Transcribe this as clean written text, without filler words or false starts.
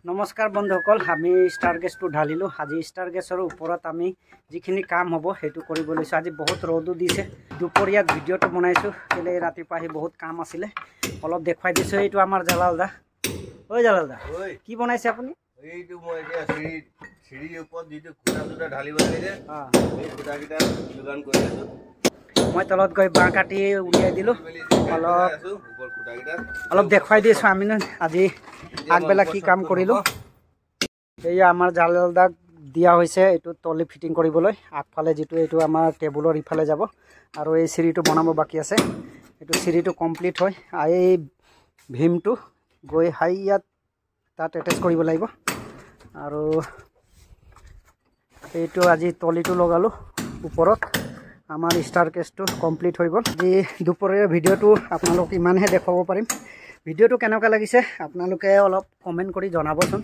নমস্কাৰ বন্ধুসকল, আমি ষ্টাৰ গেছটো ঢালিলোঁ। আজি ষ্টাৰ গেছৰ ওপৰত আমি যিখিনি কাম হ'ব সেইটো কৰিব লৈছোঁ। আজি বহুত ৰ'দো দিছে। দুপৰীয়াত ভিডিঅ'টো বনাইছোঁ, কেলৈ ৰাতিপুৱা আহি বহুত কাম আছিলে, অলপ দেখুৱাই দিছোঁ। এইটো আমাৰ জালাল দা। ঐ জালাল দা, কি বনাইছে আপুনি? এইটো মই এতিয়া চিৰিৰ ওপৰত যিটো খুঁটা চুটা ঢালিব লাগে যে, সেই খুঁটাকেইটা যোগান কৰি আছোঁ। মই তলত গৈ বাঁহ কাটি উলিয়াই দিলোঁ, অলপ অলপ দেখুৱাই দিছোঁ। আমি আজি আগবেলা কি কাম কৰিলোঁ। এয়া আমাৰ জালাল দাক দিয়া হৈছে এইটো তলি ফিটিং কৰিবলৈ। আগফালে যিটো এইটো আমাৰ টেবুলৰ ইফালে যাব, আৰু এই চিৰিটো বনাব বাকী আছে। এইটো চিৰিটো কমপ্লিট হয় এই ভীমটো গৈ হাই ইয়াত তাত এটেচ কৰিব লাগিব। আৰু এইটো আজি তলিটো লগালোঁ ওপৰত। আমাৰ ষ্টাৰ কেছটো কমপ্লিট হৈ গ'ল। আজি দুপৰীয়াৰ ভিডিঅ'টো আপোনালোক ইমানহে দেখুৱাব পাৰিম। ভিডিঅ'টো কেনেকুৱা লাগিছে আপোনালোকে অলপ কমেণ্ট কৰি জনাবচোন।